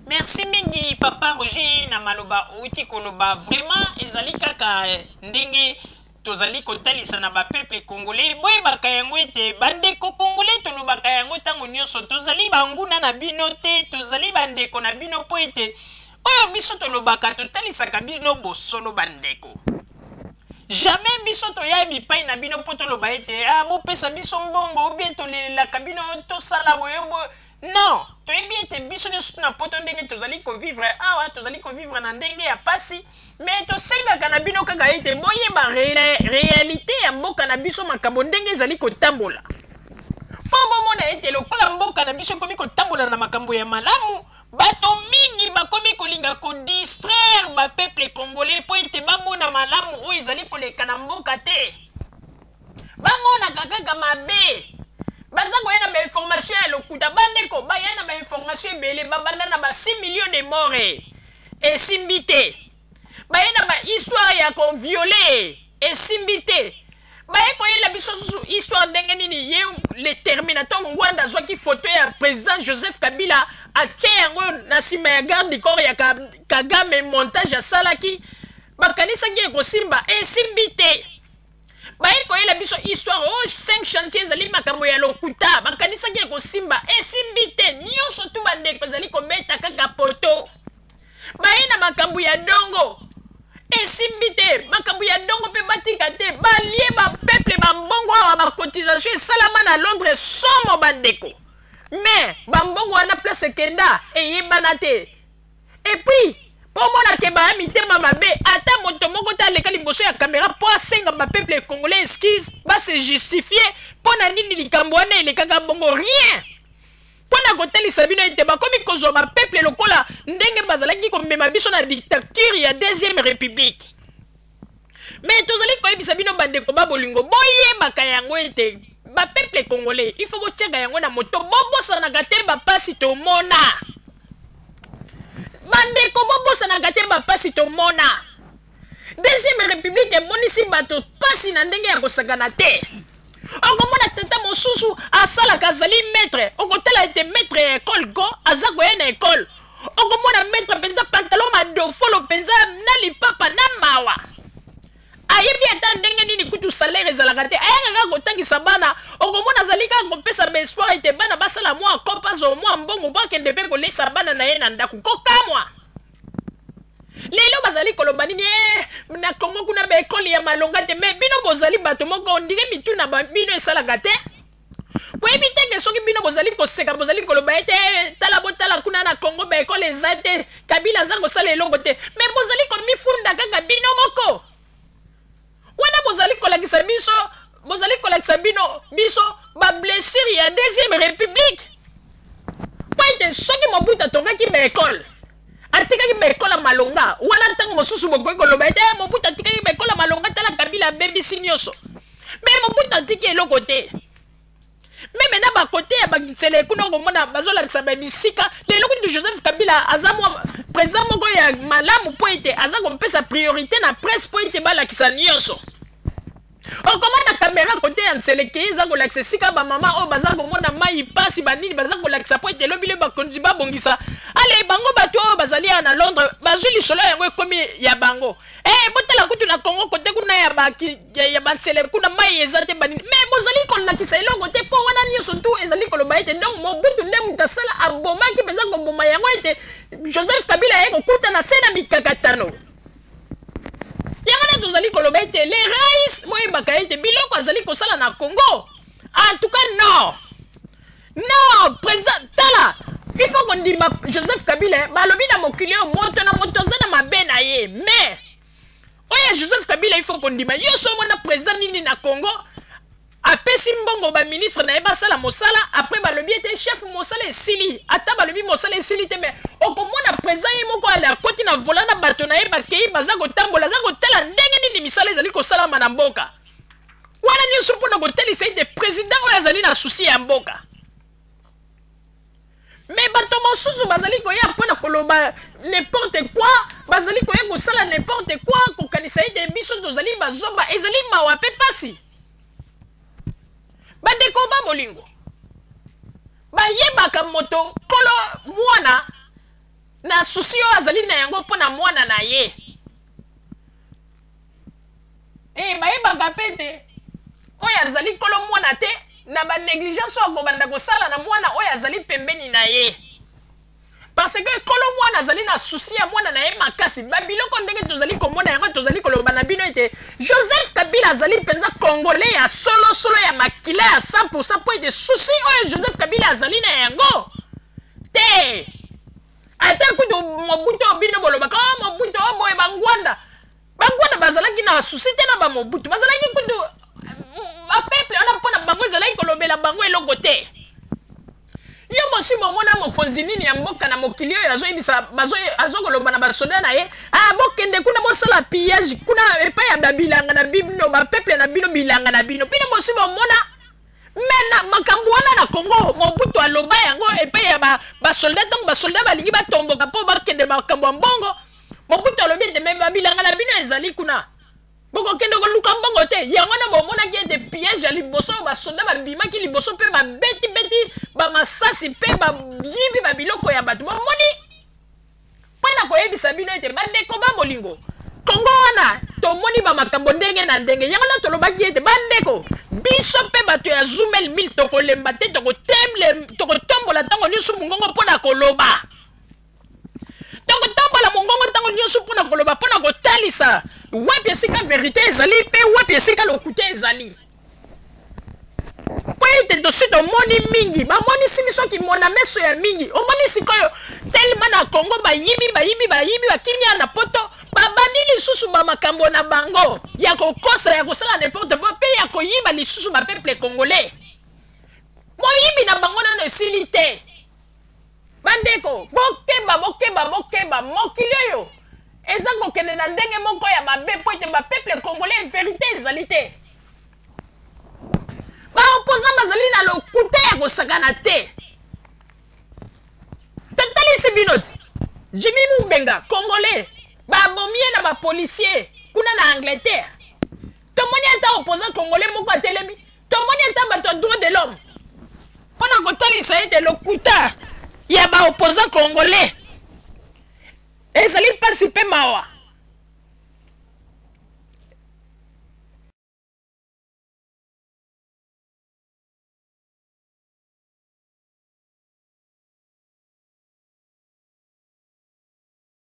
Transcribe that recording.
Merci mingi papa Roger na maloba outi koloba. Vraiment ezali kaka ndenge tozali kotalisa na ba peuple congolais. Boyebaka yango ete bandeko congolais tolobaka yango ntango nyonso, tozali banguna na bino te, tozali bandeko na bino, mpo ete oyo biso tolobaka totalisaka bino bosolo bandeko. Jamais biso toya bipai na bino mpo toloba ete ah, bopesa biso mbongo ou bien tolelelaka bino tosala boye boye. Non, toyebi ete biso nyonso na poto ndenge tozali kovivre awa, tozali kovivre na ndenge ya pasi, mais tosengaka na bino kaka ete boyeba réalité ya mboka na biso, makambo ndenge ezali kotambola, mpo bomona ete lokola mboka na biso ekomi kotambola na makambo ya malamu, bato mingi bakomi kolinga kodistraire bapeuple congolais mpo ete bamona malamu oyo ezali koleka na mboka te, bamonaka kaka mabe. Baza koya na bainformation ya lokuta. Bandeko baya na bainformation ebele, babanda na ba 6 millions de morts, esimbi te. Baye na bahistoire ya koviole, esimbi te. Baye koyela biso susu histoire ndenge nini ye le terminator Ngwanda azwaki photo ya président Joseph Kabila, atie yango na nsima ya garde du corps ya Kagame, montage asalaki, bakanisaki ekosimba, esimbi te. Baye koyela biso histoire oyo 5 chantier ezali makambo ya lokuta, bakanisaki ekosimba, esimbi te. Nyonso tu bandeko ezali kobeta kaka poto. Baye na makambo ya dongo, esimbi te. Makambo ya dongo mpe batika te, balie bapeuple bambongo awa, bacotisation esalama na Londres somo bandeko, mais bambongo wana place ekenda eyebana te. Et puis mpo omona ke baya mitema mabe, ata moto moko te aleka liboso ya kamera mpo asenga bapeuple congolais excuse, base justifie mpo na nini likambo wana elekaka bongo. Rien mpo na kotalisa bino ete bakomi kozwa bapeuple lokola ndenge bazalaki komema biso na dictature ya deuxième république. Mais tozali koyebisa bino bandeko ba bolingo, boyebaka yango ete bapeuple congolais il faut botiaka yango na moto, bobosanaka te bapasi tomona. Bandeko, bobosanaka te bapasi tomona. Deuxième république emonisi bato pasi na ndenge ya kosakana te. Okomona tata mosusu asalaka, azali maître, okotala ete maître ya ekole go aza koya na ekole, okomona maître mpenza pantalon madofolo mpenza na lipapa na mawa, ayebi ata ndenge nini kutu salaire ezalaka te, ayaka kaka kotangisa bana. Okomona azali kaka kopesa baespoir ete bana basala mwa kope, azwa mwa mbongo mpo akende mpe kolesa bana na ye na ndako. Kokamwa, lelo bazali koloba nini? Na Kongo kuna baekole ya malonga te. Mais bino bozali bato moko ondire mitu na bino esalaka te. Boyebi te ke soki bino bozali koseka, bozali koloba ete tala, botala kuna na Kongo baekole eza te, Kabila aza kosala eloko te, mais bozali komifunda kaka bino moko wana. Bozali kolakisa biso, bozali kolakisa bino biso bablessure ya deuxième république, po ete soki Mobutu atongaki baekole, atikaki baekole ya malonga wana, ntango mosusu bokoki koloba ete Mobutu atikaki baekole ya malonga, tala Kabila abebisi nyonso. Mais Mobutu atiki eloko te. Meme na bakote ya bagisele kuna, okomona bazolakisa babisika. Lelo kutu Joseph Kabila aza mwa président moko ya malamu mpo ete aza kopesa priorité na presse mpo ete balakisa nyonso. Okomona kamera kote ya Nseleke eza kolakisa esika bamama oyo baza komona mai pasi banini, baza kolakisa mpo ete elobi le bakonzi babongisa. Ale bango bato oyo bazali awa na Londres bazwi lisolo yango, ekomi ya bango. Botala kutu na Congo kote kuna ya ya bansele kuna mai eza te, banini, mais bozali kolakisa eloko te, mpo wana nyonso tu ezali koloba ete donc Mobutu nde moto asala, abomaki mpenza koboma yango ete Joseph Kabila aye kokuta na se na mikakatano yango. Nde tozali koloba ete le rais, boyebaka ete biloko azali kosala na Congo, en tout cas non, non, président, tala, il faut kondima Joseph Kabila. Balobi na mokili oyo moto na moto aza na mabe na ye, mais oyo Joseph Kabila il faut kondima. Yo so omona président nini na Congo apesi mbongo baministre na ye basala mosala, après balobi ete chef, mosala esili? Ata balobi mosala esili te, mais okomona président ye moko ale akoti na volant na bato na ye, bakei, baza kotambola, aza kotala ndenge nini misala ezali kosalama na mboka wana nyonso, mpona kotalisa ete président oyo azali na souci ya mboka. Mais bato mosusu bazali koya mpona koloba n'importe quoi, bazali koya kosala n'importe quoi, kokanisa ete biso tozali bazoba. Ezali mawa mpe pasi. Bandeko ba bolingo, bayebaka moto kolo mwana. Na souci oyo azali na yango mpo na mwana na ye. E, bayebaka mpe ete oyo azali nkolo mwana te na ba negligence oyo akobanda kosala na mwana oyo azali pembeni na ye. Parce que nkolo mwana azali na souci ya mwana na ye makasi. Ba biloko ndenge tozali komona yango, tozali koloba na bino ete Joseph Kabila azali mpenza Congolais ya solo solo ya makila ya 100%, mpo ete souci oyo Joseph Kabila azali na yango te. Ata kutu Mobutu oyo bino bolobaka, oh, Mobutu oyo boye, bangwanda bangwanda bazalaki na souci te na ba Mobutu, bazalaki kutu ba peuple wana mpo na bango ezalaki kolobela bango eloko te. Yo bosi bomona mokonzi nini ya mboka na mokili oyo azoyebisa, azokoloba na basoda na ye, ah, bokende kuna bosala pillage kuna epai ya babilanga na bino, ba peuple na bino, bilanga na bino. Bino bosi bomona? Me na makambo wana na Congo, Mobutu aloba yango epai ya basoldat. Ntango basoldat balingi batomboka mpo bakende makambo ya mbongo, Mobutu alobi ete me babilanga na bino ezali kuna, bokokende koluka mbongo te. Yango wana bomonaki ete piège ya liboso oyo basoda babimaki liboso mpe babetibeti bamasasi mpe bayibi babiloko ya bato. Bomoni, mpo na koyebisa bino ete bandeko ba bolingo, Kongo wana tomoni bamakambo ndenge na ndenge. Yango wana tolobaki ete bandeko, biso mpe bato ya Zumel 1000 tokolemba te, tokotombola ntango nyonso mongongo mpo na koloba. Tokotombola mongongo ntango nyonso mpo na koloba, mpo na kotalisa wapi esika verite ezali mpe wapi esika lokuta ezali. Mpo ete tosi tomoni mingi, bamonisi biso kimona meso ya mingi. Omoni sikoyo telema na Congo, bayibi, bayibi, bayibi, bakimia na poto, babandi lisusu ba makambo na bango ya kokosa, ya kosala n'importe quoi mpe ya koyiba lisusu ba peuple congolais. Moyibi na bango nano esili te. Bandeko, bokeba, bokeba, bokeba. Mokili oyo eza kokende na ndenge moko ya mabe mpo ete ba peuple congolais verite ezali te. Ba opposants bazali na lokuta ya kosakana te. Totalisi bino te. Jimmy Mubenga, congolais, babomi ye na ba policiers kuna na Angleterre. Tomoni ata opposant congolais moko atelemi, tomoni ata bato ya droit de l'homme mpo na kotalisa ete lokuta ya ba opposants congolais ezali mpasi mpe mawa.